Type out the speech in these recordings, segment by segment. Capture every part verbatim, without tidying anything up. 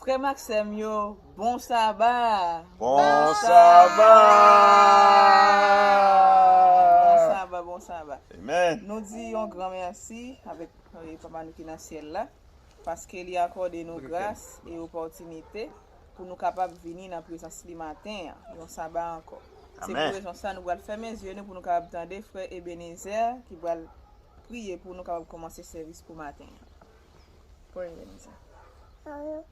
Frè m ak sè m yo, bon saba! Bon saba! Bon saba, bon saba. Amen. Nou di yon gran mèsi avèk, eh, Papa nou ki nan syèl la, paske li akòde nou gras e opòtinite pou nou kapab vini nan prezans li maten an, yon saba ankò. Se pou rezon sa nou pral fèmen zye nou pou nou kapab tande frè Ebenezer ki pral priye pou nou kapab kòmanse sèvis pou maten an. Frè Ebenezer. Amen.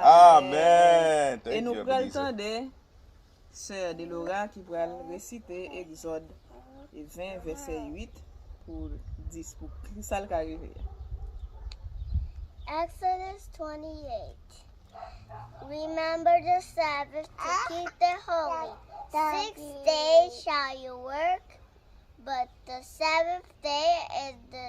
Amen. E nou pral tande sè Delora ki pral resite Egzòd ven, vèsè uit pou dis, pou ki sa l ka rive a. Exodus twenty-eight. Remember the Sabbath to keep it holy. Six days shall you work, but the seventh day is the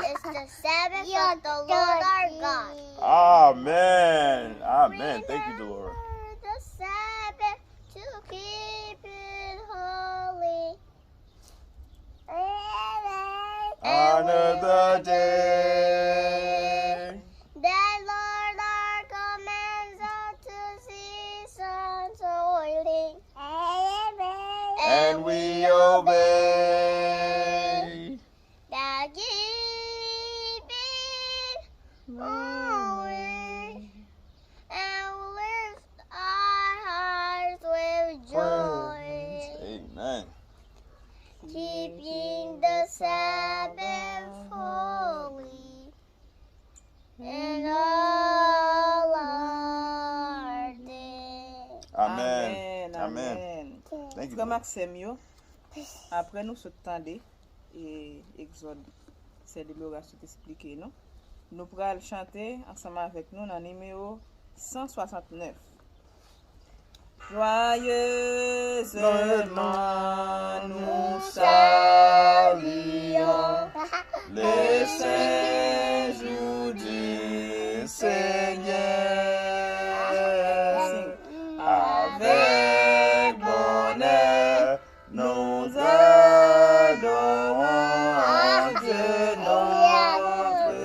is the Sabbath of the Lord our God. Amen. Amen. Thank you, Delora. Remember the Sabbath to keep it holy. Honor the day. The Lord our commands us to cease from toiling. And we obey. That keep it holy and lift our hearts with joy. Amen. Keeping the Sabbath holy in all our days. Amen. Amen. Amen. Thank you, Frè Maxime yo, apre nou sot tande e Egzòd, sè Delora sot eksplike nou. Nou pral chante ansanm avèk nou nan nimewo san swasantnèf. Joyeuseman nous saluons le saint jour du Seigneur. Avec bonheur, nous adorons à Dieu notre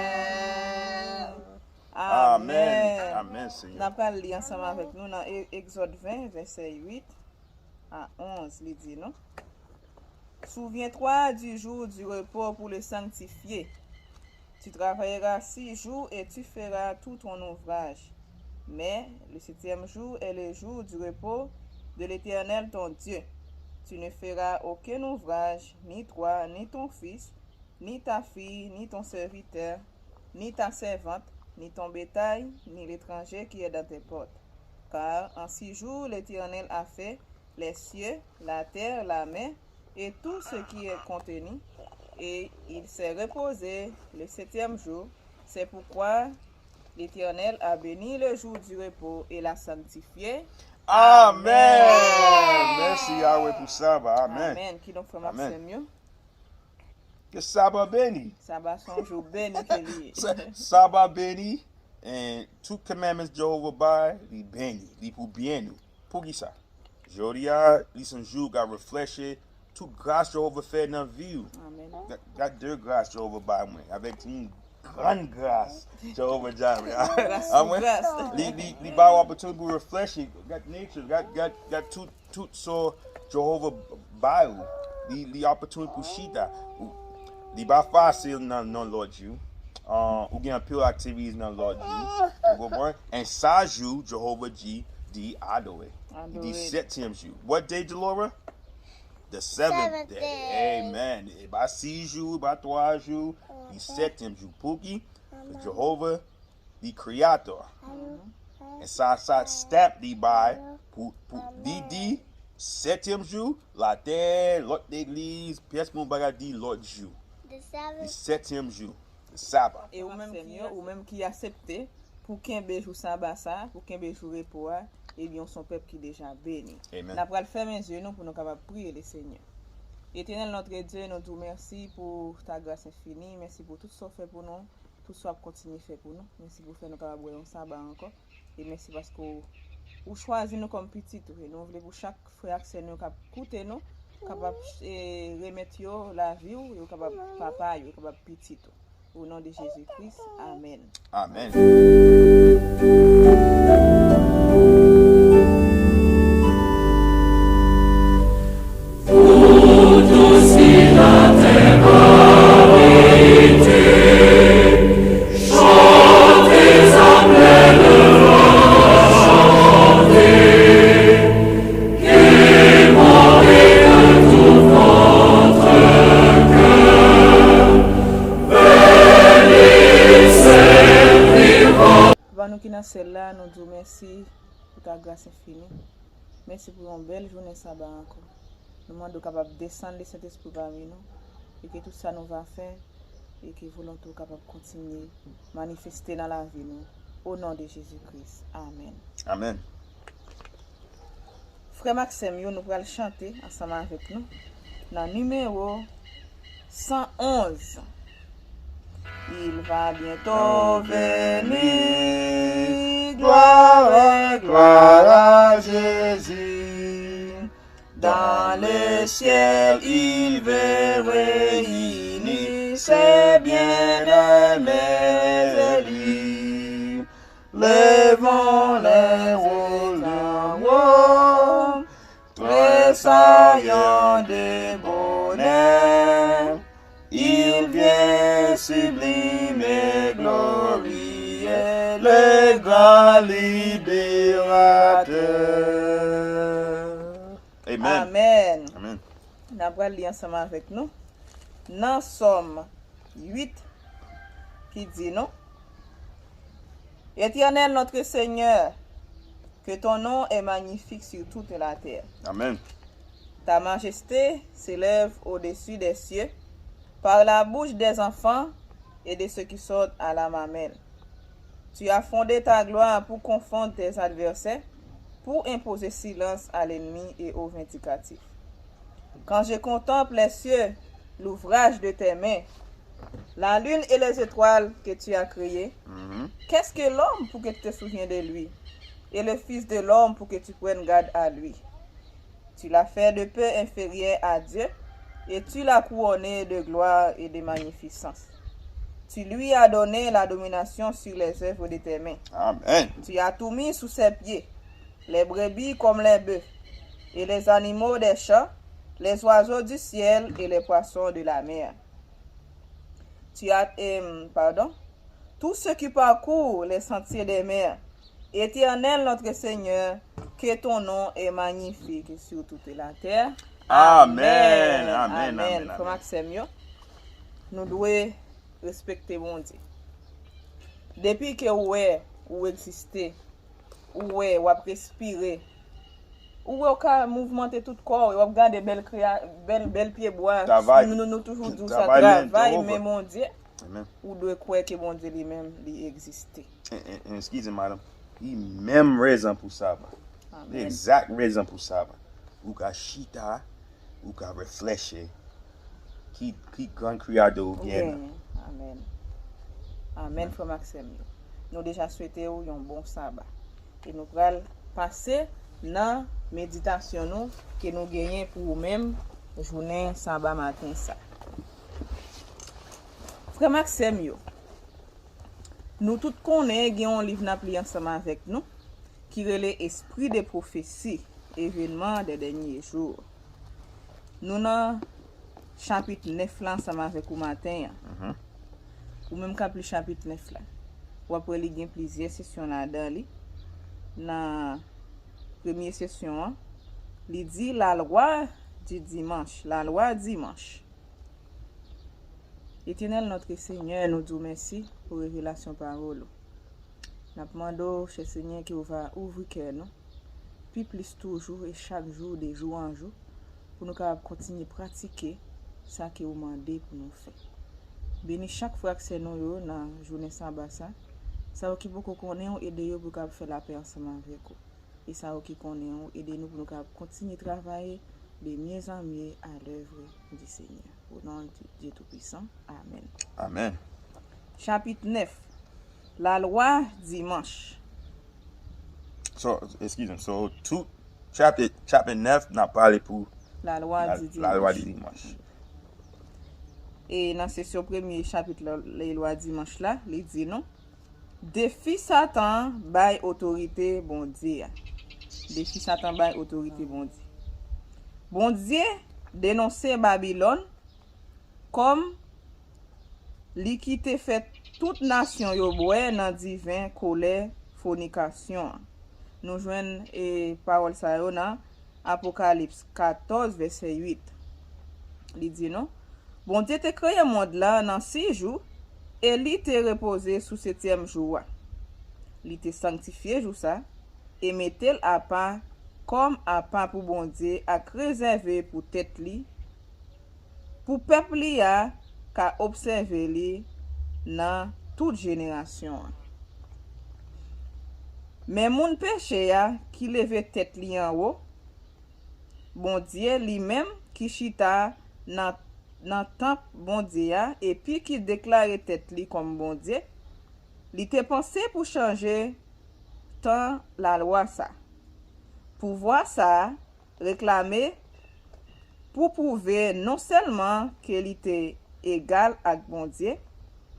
Rédempteur. Amen. Amen, Seigneur. N ap pral li ansanm avèk nou nan E- Egzòd ven, vèsè uit a onz. Li di nou, Souviens-toi du jour du repos pour le sanctifier. Tu travailleras six jours et tu feras tout ton ouvrage. Mais le septième jour est le jour du repos de l'Éternel ton Dieu. Tu ne feras aucun ouvrage, ni toi, ni ton fils, ni ta fille, ni ton serviteur, ni ta servante, ni ton bétail, ni l'étranger qui est dans tes portes. Car en six jours l'Éternel a fait les cieux, la terre, la mer, et tout ce qui est contenu, et il s'est reposé le septième jour. C'est pourquoi l'Éternel a béni le jour du repos et l'a sanctifié. Amen. Mèsi Yahweh pou sa. Amen. Amen. Kidonk, frè Maxime yo. Ke Saba beni. Saba se yon jou beni ke li ye. Sa- Saba beni, and two commandments Jehovah bay, li beni, li pou byen nou. Poukisa? Jodi a, li se yon jou w ka reflechi tout gras Jehovah fè nan vi w. Amen. Gad, gad de gras Jehovah bay mwen, avèk yon grann gras Jehovah Jireh. Gras sou gras. Li, li, li ba w opportunity pou reflechi, gad nature, gad, gad, gad tout tout sa Jehovah bay ou, li, li opportunity pou chita. Ou- Li pa fasil nan, nan lòt jou. Ah, ou gen anpil activities nan lòt jou. Ou konprann? And sa jou, Jehovah di, di adore. Li di setyèm jou. What day, Delora? The seventh day. Amen. E pa sis jou, e pa twa jou. Li setyèm jou. Pouki? Jehovah li kreyatè. E sa, sa stamp li bay pou, pou li di setyèm jou, latè, lòt legliz, pyès moun pa ka di lòt jou. Li setyèm jou, Saba. E ou menm ki, ou menm ki aksepte pou kenbe jou Saba sa, pou kenbe jou repo a, ebyen, ou se yon pèp ki deja beni. N ap pral fèmen zye nou pou nou kapab priye Lesenyè. Eternel notre Dieu, nou di w mèsi pou ta gras enfini. Mèsi pou tout sa w fè pou nou. Tout sa w ap kontinye fè pou nou. Mèsi pou fè nou kapab wè yon Saba ankò. E mèsi paske w, ou chwazi nou kòm pitit ou. E nou vle pou chak frè ak sè nou k ap koute nou, Kapab eh, remèt yo lavi w, yo kapab papa yo, yo kapab pitit ou. Au nom de Jésus-Christ, amen. Amen. Papa nou ki nan syèl la, nou di w mèsi pou ta gras enfini. Mèsi pou yon bèl jounen saba ankò. Nou mande w kapab desann Lesentespri pami nou e ke tout sa nou va fè e ke volonte w kapab kontinye manifeste nan lavi nou. O non de Jezi Kris. Amèn. Amen. Frè m ak sè m yo, nou pral chante ansanm avèk nou nan nimewo san onz. Il va bientôt venir, gloire, gloire à Jésus. Dans le ciel, il veut réunir ses bien-aimés élus. Levons les roses en haut, tressaillons de bonheur. Il vient sublime et glorieux, le grand libérateur. Amen. Amèn. Amen. N ap pral li ansanm avèk nou nan Sòm uit ki di nou, Éternel notre Seigneur, que ton nom est magnifique sur toute la terre. Amen. Ta majesté s'élève au-dessus des cieux par la bouche des enfants et de ceux qui sortent à la mamelle. Tu as fondé ta gloire pour confondre tes adversaires, pour imposer silence à l'ennemi et au vindicatif. Quand je contemple les cieux, l'ouvrage de tes mains, la lune et les étoiles que tu as créées, qu'est-ce que l'homme pour que tu te souviens de lui, et le fils de l'homme pour que tu prennes garde à lui? Tu l'as fait de peu inférieur à Dieu, et tu l'as couronné de gloire et de magnificence. Tu lui as donné la domination sur les œuvres de tes mains. Amen. Tu as tout mis sous ses pieds, les brebis comme les bœufs, et les animaux des champs, les oiseaux du ciel et les poissons de la mer. Tu as, euh, pardon, tous ceux qui parcourent les sentiers des mers. Éternel notre Seigneur, que ton nom est magnifique sur toute la terre. Amen, amen, amen, amen. Frè m ak sè m yo, nou dwe respekte Bondye. Depi ke ou wè ou egziste, ou wè w ap respire, ou wè w ka mouvmante tout kò w, w ap gade bèl krea, bèl, bèl pyebwa. Travay. Nou, nou, nou toujou di w Travay, sa, men, travay, Jewova. Men Bondye, Amen. Ou dwe kwè ke Bondye li menm, li egziste. En- en- en- Eskize, madanm. Li menm rezon pou saba. Li Amèn. Egzak rezon pou saba. Ou ka chita, ou ka reflechi. Ki, ki gran kreyatè ou Ou gen? Genyen. Amèn. Amèn, frè m ak sè m yo. Nou deja swete w yon bon saba. E nou pral pase nan meditasyon nou ke nou genyen pou ou menm jounen saba maten sa. Frè m ak sè m yo, nou tout konnen gen yon liv n ap li ansanm avèk nou ki rele Esprit de prophétie, événements des derniers jours. Nou nan chapit nèf la ansanm avèk ou maten an. Ou menm k ap li chapit nèf la, w ap wè li gen plizyè sesyon ladan li. Nan premye sesyon an, li di la loi du dimanche, la loi dimanche. Etènèl notre Senyè, nou di w mèsi pou revelasyon pawòl ou. N ap mande w, chè Senyè, ke w va ouvri kè nou pi plis toujou e chak jou, de jou an jou, pou nou kapab kontinye pratike sa ke w mande pou nou fè. Beni chak frè ak sè nou yo nan jounen saba sa. Sa yo ki poko konnen w, ede yo pou yo kapab fè lapè ansanm avèk ou. E sa yo ki konnen w, ede nou pou nou kapab kontinye travay de mieux en mieux à l'œuvre du Seigneur. Au nom de Dieu Tout-Puissant. Amen. Amen. Chapit nèf. La loi dimanche. So, excuse me. So, tout chapter, chapter nèf, n ap pale pou Lalwa di dimanch. Lalwa di dimanch. E nan sesyon premye chapit la, Lalwa dimanch la, li di nou, defi Satan bay otorite Bondye a. Defi Satan bay otorite Bondye. Bondye denonse Babilòn kòm li ki te fè tout nasyon yo bwè nan diven kolè fònikasyon an. Nou jwenn e, pawòl sa yo nan Apokalips katòz, vèsè uit. Li di nou, Bondye te kreye mond lan nan sis jou, e li te repoze sou setyèm jou a. Li te sanktifye jou sa, e mete l apa kòm apa pou Bondye ak rezève pou tèt li, pou pèp li a ka obsève li nan tout jenerasyon an. Men moun peche a ki leve tèt li anwo, Bondye li menm ki chita nan, nan tanp Bondye a, epi ki deklare tèt li kòm Bondye, li te panse pou chanje tan lalwa sa. Pouvwa sa a reklame pou pwouve non sèlman ke li te egal ak Bondye,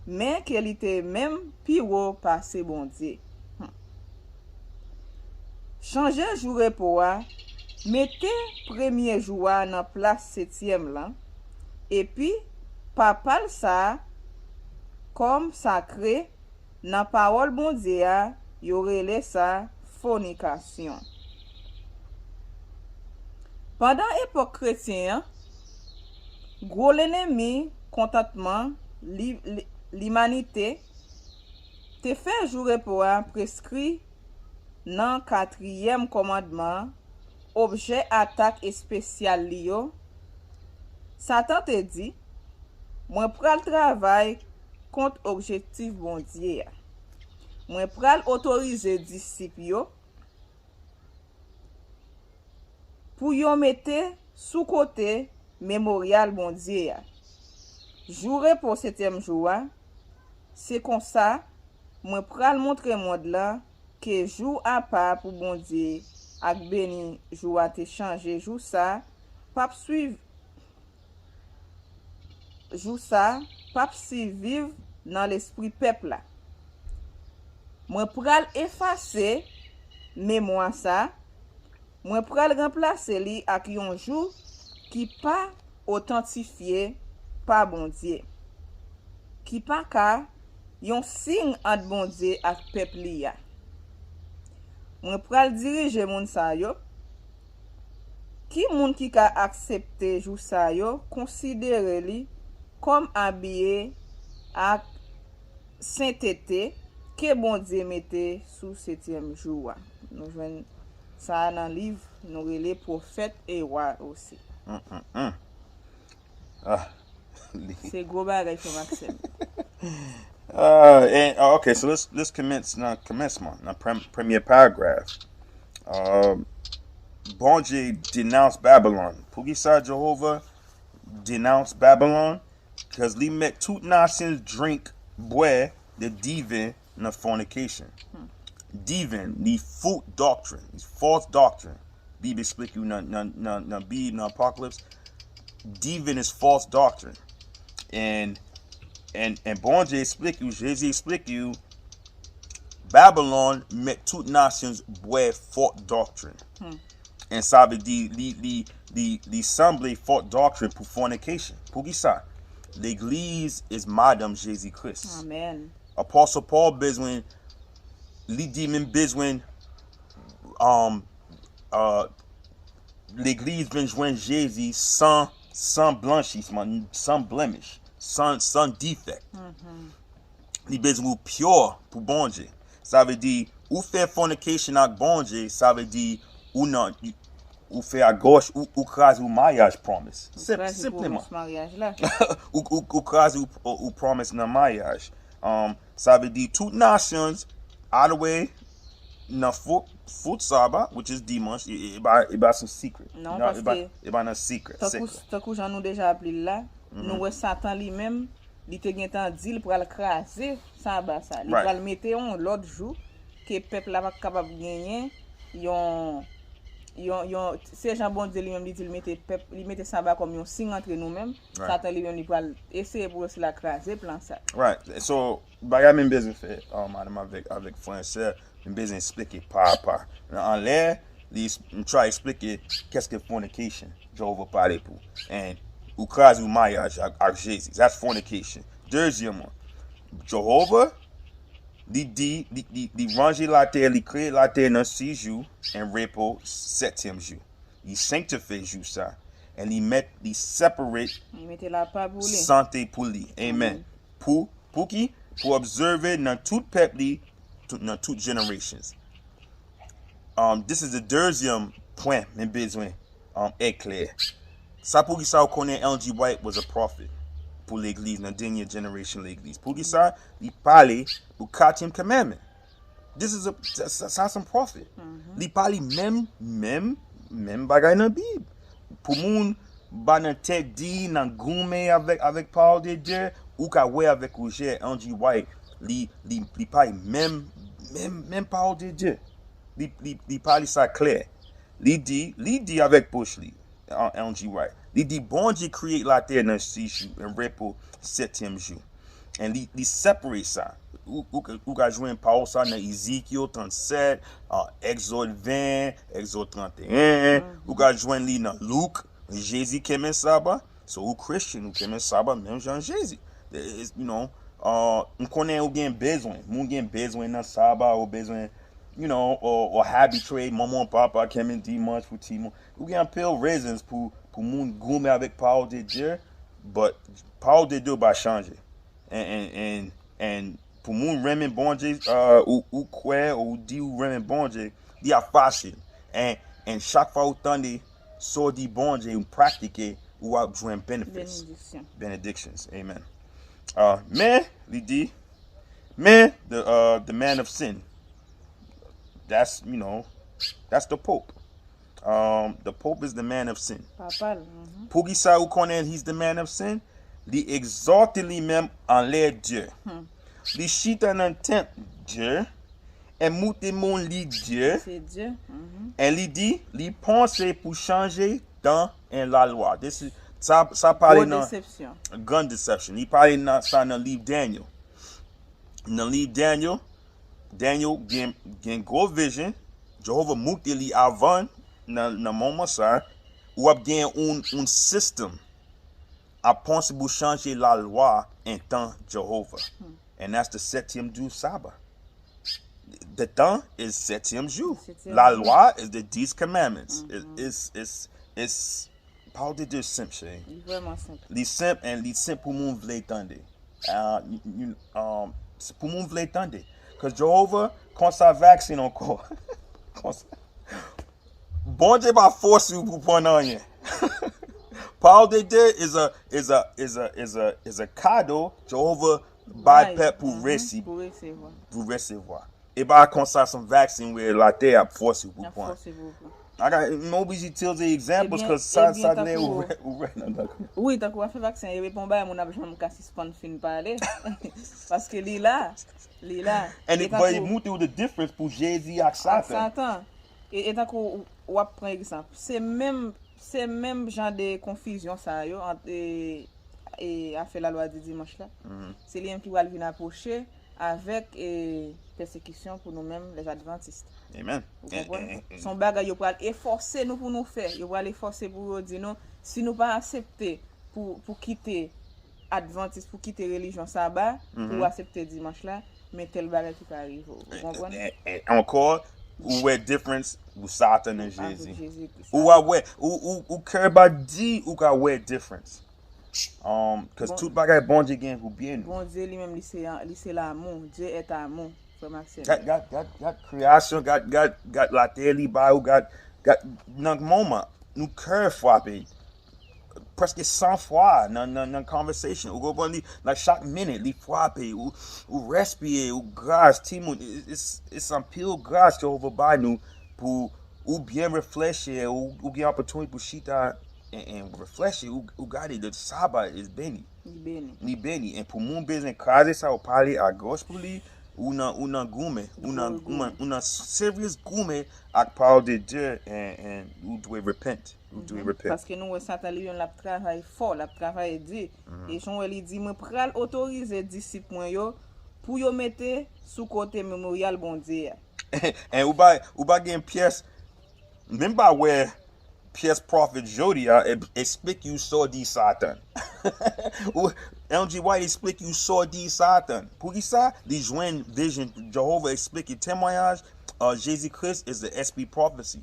men ke li te menm pi wo pase Bondye. Hmm. Chanje jou repo a, mete premye jou a nan plas setyèm lan, epi papal sa a kòm sakre nan pawòl Bondye a, yo rele sa fònikasyon. Pandan epòk kretyen an, gwo lennmi kontantman li, li, limanite te fè jou repo a preskri nan katriyèm kòmandman an, objè atak espesyal li yo, Satan te di, mwen pral travay kont objektif Bondye a. Mwen pral otorize disip yo pou yo mete sou kote memoryal Bondye a. Jou repo setyèm jou a, se konsa mwen pral montre mond lan ke jou apa pou Bondye ak beni jou a te chanje jou sa p ap swiv jou sa p ap siviv nan lespri pèp la. Mwen pral efase memwa sa, mwen pral ranplase li ak yon jou ki pa otantifye pa Bondye, ki pa ka yon siy ant Bondye ak pèp li a. Mwen pral dirije moun sa yo. Ki moun ki ka aksepte jou sa yo, konsidere li kòm abiye ak sentete ke Bondye mete sou setyèm jou a? Nou jwenn sa a nan liv nou rele Pwofèt e Wa osi. Mm, mm, mm. Ah, li- Se gwo bagay, frè Maxime. Uh, and uh, okay, so let's let's commence nan kòmansman, nan prem, premye paragraph. Uh, Bondye denounce Babylon. Poukisa Jehovah denounce Babylon? Because li mèt tout nasyon drink, bwè de diven nan fornication. Diven, li fout doctrine, li false doctrine. Bib eksplike w nan, nan, nan, nan Bib, nan Apocalypse. Diven is false doctrine. And and and Bondye eksplike w, Jezi eksplike w, Babylon mèt tout nasyon bwè false doctrine. And sa vle di li li li li sanble false doctrine pou fornication. Poukisa? Legliz is madanm Jezi Kris. Amen. Apostle Paul bezwen, li di menm bezwen um, uh, legliz vin jwenn Jezi san san blanchisman, san blemish, san san defect. Li bezwen ou pure pou Bondye. Sa vle di ou fè fornication ak Bondye, sa vle di ou nan ou fè a goch, ou, ou kraze ou maryaj promise. Senpleman. Ou, ou, ou kraze ou, ou promise nan maryaj. Um, sa vle di tout nations out of way nan fout, fout saba, which is dimanch, e, e, e ba, e ba sou secret. Non, paske e ba nan secret. Tankou, tankou jan nou deja ap li l la, nou wè Satan li menm, li te gentan di l pral kraze saba sa. Li pral mete yon lòt jou ke pèp la pa kapab genyen yon yon, yon, se jan Bondye li menm li di li mete pèp, li mete saba kòm yon siy antre nou menm. Right. Satan li menm li pral eseye pou osi la kraze plan sa. Right. So, bagay m bezwen fè, um, madanm avèk, avèk frè e sè, m bezwen eksplike pa a pa. Anlè, li, m try eksplike qu'est-ce que fornication, Jewova pale pou. And ou kraze ou maryaj ak, ak Jezi. That's fornication. Dezyèmman, Jewova, li di, li, li, li ranje latè, li kreye latè nan sis jou, and repo setyèm jou. Li sanctify jou sa. And li met, li separate Li mete lapa pou li. Sante pou li. Amen. Pou, pou ki? Pou obsève nan tout pèp li, tout, nan tout generations. Um, this is the dezyèm pwen men bezwen um, eklè. Sa pou ki sa ou konnen Ellen G. White was a prophet pou legliz nan dènye generation legliz. Pou ki sa li pale pou katriyèm commandment. This is a, sa, sa, sa se yon prophet. Li pale menm, menm, menm bagay nan Bib. Pou moun ba nan tèt di, nan goumen avèk, avèk pawòl de Dye, ou ka wè avèk woujè, Ellen G. White, li, li, li pale menm, menm, menm pawòl de Dye. Li, li, li pale sa klè. Li di, li di avèk bouch li, Ellen G. White. Li di, Bondye kreye latè nan sis jou, and repo setyèm jou. And li, li separate sa. Ou, ou, ou ka jwenn pawòl sa nan Ezekiel trannsèt, uh, Egzòd ven, Egzòd tranteyen. Ou ka jwenn li nan Luk, Jezi kenbe saba. So, ou Christian, ou kenbe saba, menm jan Jezi. It's, you know, uh, m konnen ou gen bezwen. Moun gen bezwen nan saba, ou bezwen, you know, ou, ou habituate, manman, papa, kenbe dimanch pou timoun. Ou gen anpil reasons pou, pou moun goumen avèk pawòl de Dye, but pawòl de Dye pa chanje. And, and, and, and pou moun renmen Bondye, uh, ou, ou kwè, ou di ou renmen Bondye, li ap fasil. And, and chak fwa ou tande sa w di Bondye, ou pratike, ou ap jwenn benefits. Benediksyon. Benedictions. Amen. Uh, men, li di, men, the, uh, the man of sin, that's, you know, that's the Pope. Um, the Pope is the man of sin. Papa l. Mhm. Pou ki sa ou konnen he's the man of sin? Li egzòte li menm anlè Dye. Li chita nan tanp Dye, e moute moun li Dye, Se Dye. Mhm. e li di, li panse pou chanje tan e lalwa. This is, sa, sa pale Gwo nan desepsyon. Grand Deception. Li pale nan sa nan liv Daniel. Nan liv Daniel, Daniel gen, gen gwo vision. Jewova moute li avan nan, nan moman sa. Ou ap gen un, un system ap panse pou chanje lalwa en tan Jewova. And that's the setyèm jou saba. The tan is setyèm jou. Setyèm Lalwa is the dis commandments. It- it's, it's, it's, pawòl de Dye senp, cheri. Li vrèman senp. Li senp, and li senp pou moun vle tande. Ah, you- you- um, se pou moun vle tande. Cause Jewova, konsa vaksin ankò. Konsa. Bondye pa fòse ou pou pran anyen. Pawòl de Dye is a, is a, is a, is a, is a kado Jewova bay Bay. Pèp pou Mhm. resi-, Pou resevwa. Pou resevwa. E pa konsa se yon vaksin wè latè ap fòse ou pou N ap pran. Fòse pou pran. I got, m oblije tire examples Ebyen- cause sa, ebyen, sa tankou- gen ou wè, ou wè nan dan. Wi, tankou w ap fè vaksen, e pa yon bagay moun ap janm ka sispann fin pale. Paske li la, li la. And E it, but it tankou- moute ou the difference pou Jezi ak Ak Satan. Satan. E, e tankou w ap pran egzanp. Se menm, se menm jan de konfizyon sa yo ant, e, e afè lalwa di dimanch la. Se li menm ki pral vin apwoche avèk, e, pèsekisyon pou nou menm, les adventistes. Amen. Ou And- konprann? and- and- Se yon bagay yo pral efòse nou pou nou fè. Yo pral efòse pou yo di nou, si nou pa aksepte pou, pou kite advantis, pou kite relijyon saba, pou aksepte dimanch la, men tèl bagay ki ka rive w. Ou konprann? And- and- and ankò, ou wè difference ou Satan nan Avèk Jezi. Jezi Kris. Ou a wè, ou, ou, ou kè ba di, ou ka wè difference. Um, cause Bon- tout bagay Bondye gen pou byen nou. Bondye li menm, li se, li se lanmou. Dieu est amour, frè m ak sè m. Gad, gad, gad, gad kreyasyon, gad, gad, gad latè li ba ou, gad, gad, nan moman, nou kè frape. Prèske san fwa nan, nan, nan conversation. Ou konprann li, nan chak minit, li frape, ou, ou respire, ou gras, timoun, it's, it's anpil gras Jewova ba nou pou ou byen reflechi, ou, ou gen opportunity pou chita and, and reflechi, ou, ou gade, the Sabbath is beni. Li beni. Li beni. And pou moun bezwen kraze sa, ou pale a goch pou li, Ou nan, ou nan goumen, ou nan, ou nan, ou nan serious goumen ak pawòl de Dye, and, and ou dwe repent. Ou dwe repent. Paske nou wè Satan li menm l ap travay fò, l ap travay di. E jan w wè li di, mwen pral otorize disip mwen yo pou yo mete sou kote memoryal Bondye a. And ou pa, ou pa gen pyès, menm pa wè pyès prophet jodi a, e, explique you so di Satan. Ou, Ellen G. White explique you so di Satan. Poukisa? Li jwenn vision, Jehovah explique temwayaj, uh, Jezi Kris is the S P prophecy.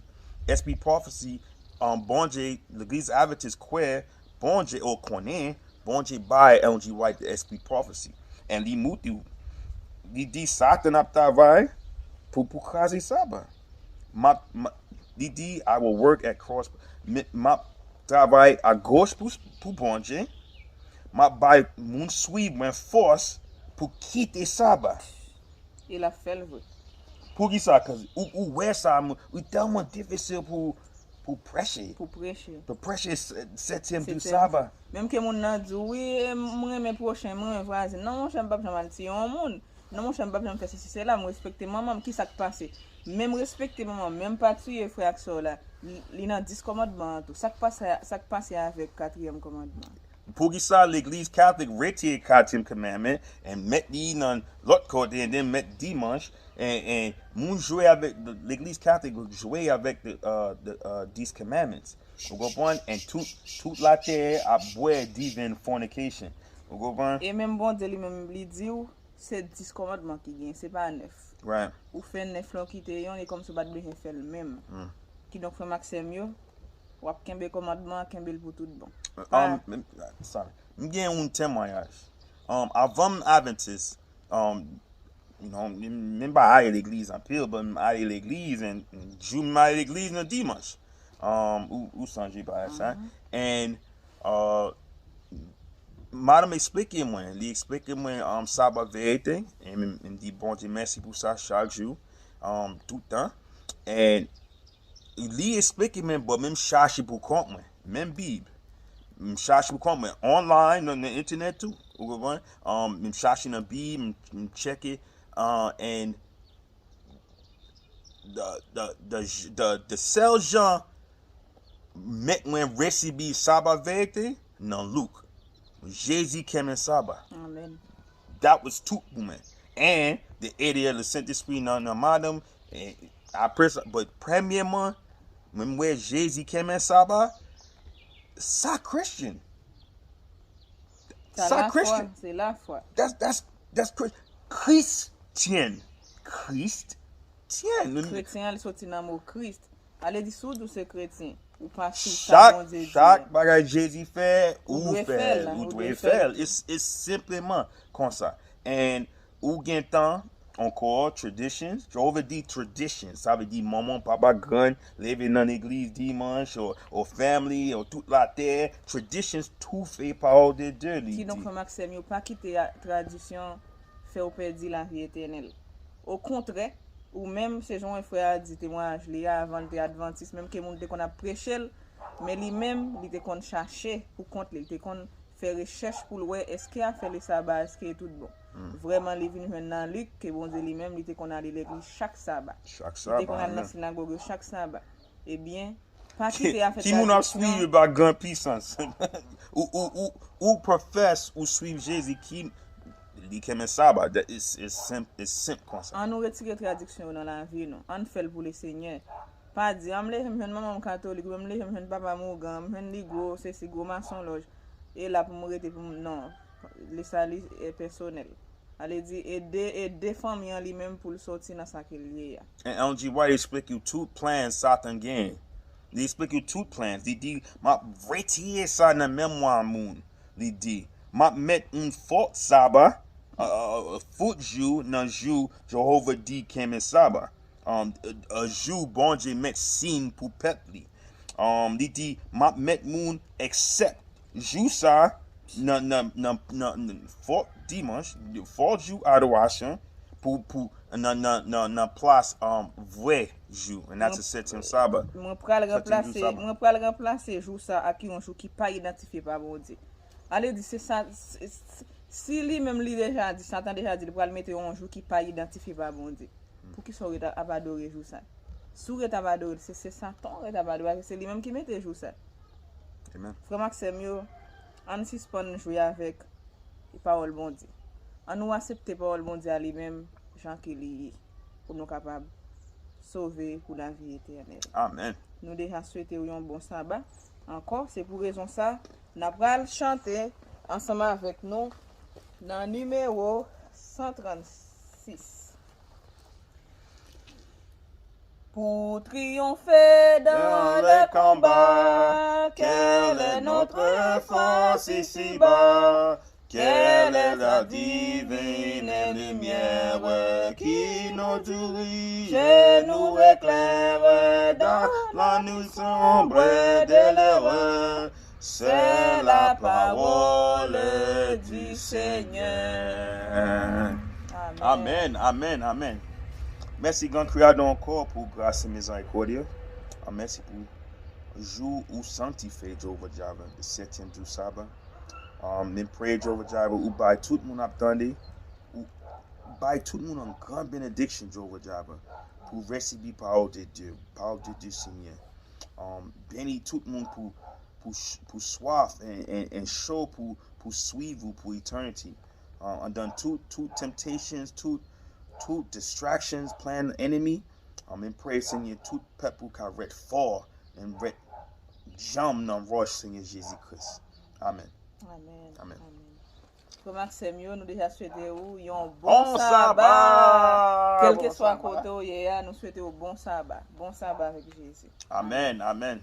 S P prophecy, um, Bondye, Legliz Adventist kwè, Bondye, ou konnen, Bondye bay Ellen G. White the S P prophecy. And li mouti, li di Satan ap travay pou, pou kraze Saba. M ap, m ap, li di, I will work at cross. M, m ap travay a goch pou, pou Bondye. M ap bay moun swiv mwen fòs pou kite Saba. E l ap fè l vre. Poukisa? Cause ou, ou wè sa, ou tèlman difisil pou, pou preche. Pou preche. Pou preche setyèm di Saba. Menm ke moun nan di w, wi, m renmen pwochen, m renmen vwazen. Non, monchè, m p ap janm al tiye yon moun. Non, monchè, m p ap janm fè sesi, sela, m respekte manman m, kisa k pase? Menm respekte manman m, menm pa tiye frè ak sè w la, li, li nan dis kòmandman an tou. Sa k pase, sa k pase avèk katriyèm kòmandman an? Poukisa Legliz Katolik retire katriyèm commandment and met li nan lòt kote and then met dimanch and, and moun jwe avèk, Legliz Katolik jwe avèk the, uh, the, uh, these commandments. Ou konprann? And tout, tout latè ap bwè divine fornication. Ou konprann? E menm Bondye li menm li di w, se dis kòmandman ki gen, se pa nèf. Ou fè nèf lan w kite yon, e kòmsi w pa t bezwen fè l menm. Kidonk, frè m ak sè m yo, w ap kenbe kòmandman an, kenbe l pou tout bon. Um, sorry. M gen yon temwayaj. Um, avan m Adventist, um, you know, m pa ale legliz anpil, but m ale legliz, and jou m ale legliz nan dimanch. Um, ou, ou sonje bagay sa. And, uh, madanm eksplike mwen, li eksplike mwen, um, Saba verite, e m, m di Bondye mèsi pou sa chak jou, um, tout tan. And li eksplike mwen, but menm chache pou kont mwen, menm Bib. M chache pou kont mwen, online, nan, nan entènèt tou, ou konprann? Um, m chache nan Bib, m, m cheke, uh, and the, the, the, the, the sèl jan mèt mwen resibi Saba verite nan Luk. Jezi kenbe Saba. Amen. That was tout pou mwen. And the ede a Sentespri nan, nan madanm, and apre sa, but premyèman, mwen m wè Jezi kenbe Saba, sa Christian. Sa lafwa, se lafwa. That's, that's, that's Chris-, Christian. Christian. Kretyen an, li soti nan mo Christ. Ale di si w di w se kretyen, ou pa swiv sa Bondye di. Chak bagay Jezi fè, ou fè l, ou dwe fè l. It's, it's senpleman konsa. And ou gen tan ankò, traditions, Jehovah di traditions, sa vle di manman, papa, grann, leve nan legliz dimanch, or, or family, or tout latè, traditions toufe pawòl de Dye, li di. Kidonk, frè m ak sè m yo, pa kite tradisyon fè w pèdi lavi etènèl. Okontrè, ou menm, se jan yon frè a di temwayaj li a, avan l te advantis, menm ke moun te konn ap preche l, men li menm, li te konn chache pou kont li, li te konn fè rechèch pou l wè èske afè le saba, èske e tout bon. Vrèman, li vin jwenn nan Lik ke Bondye li menm, li te konn ale legliz chak saba. Li te konn al nan sinagòg yo chak saba. Ebyen, pa kite afè tradiksyon. Ki moun w ap swiv pa gran pisans? Ou, ou, ou, ou pwofès ou swiv Jezi ki li kenbe saba. It's, it's senp, it's senp konsa. Ann nou retire tradiksyon yo nan lavi nou. Ann fè l pou Lesenyè. Pa di, an m leve m jwenn manman m katolik, oubyen m leve m jwenn papa m ougan, m jwenn li gwo sesi, gwo masonlòj, e la pou m rete pou m, non. Le salut est personnel. Ale di, ede, ede fanmi an li menm pou l soti nan sa ke l ye a. And Ellen G. White explique you tout plan Satan gen. Li explique you tout plan. Li di, m ap retire sa nan memwa moun. Li di, m ap met yon fot saba, uh, fot jou nan jou Jehovah di kenbe saba. Um, uh, jou Bondye met siy pou pèp li. Um, li di, m ap met moun except jou sa nan, nan, nan, nan, nan fòt dimanch, fòt jou adorasyon pou, pou, nan, nan, nan, nan plas, um, vrè jou, and that's the setyèm saba. Mwen pral ranplase, mwen pral ranplase jou sa ak yon jou ki pa idantifye pa Bondye. Ale di se sa, se, se, Si li menm li deja di, Satan deja di li pral mete yon jou ki pa idantifye pa Bondye, poukisa w ret ap adore jou sa? Si w ret ap adore l, se, se Satan w ret ap adore, paske se li menm ki mete jou sa. Amen. Frè m ak sè m yo, ann sispann jwe avèk pawòl Bondye. Ann nou aksepte pawòl Bondye a li menm jan ke li ye, pou nou kapab sove pou lavi etènèl. Amen. Nou deja swete w yon bon saba. Ankò, se pou rezon sa, n ap pral chante ansanm avèk nou nan nimewo san trannsis. Pour triompher dans le combat, quelle est notre force ici-bas? Quelle est la divine lumière qui nous dirige et nous éclaire dans la nuit sombre de l'erreur? C'est la parole du Seigneur. Amen, amen, amen. Mèsi Gran Kreyadè ankò pou gras e mizerikòd yo. Ah, mèsi pou jou ou sanktifye, Jewova Jireh, le septième jour sabbat. Um, men pray, Jewova Jireh, ou bay tout moun ap tande, ou bay tout moun yon gran benediksyon, Jewova Jireh, pou resevwa pawòl de Dye, pawòl de Dye, Senyè. Um, beni tout moun pou, pou, ch- pou swaf and, and, and cho pou, pou swiv ou pou eternity. Uh, andan tout, tout temptations, tout, tout distractions, plan enemy. Um, men pray, Senyè, tout pèp ou ka ret fò and ret djanm nan wòch, Senyè Jezi Kris. Amen. Amen. Amen. Frè m ak sè m yo, nou deja swete ou yon Bon bon saba! saba. Kèlkeswa Bon saba. Kote ou ye a, nou swete ou bon saba. Bon saba avèk Jezi. Amen, amen.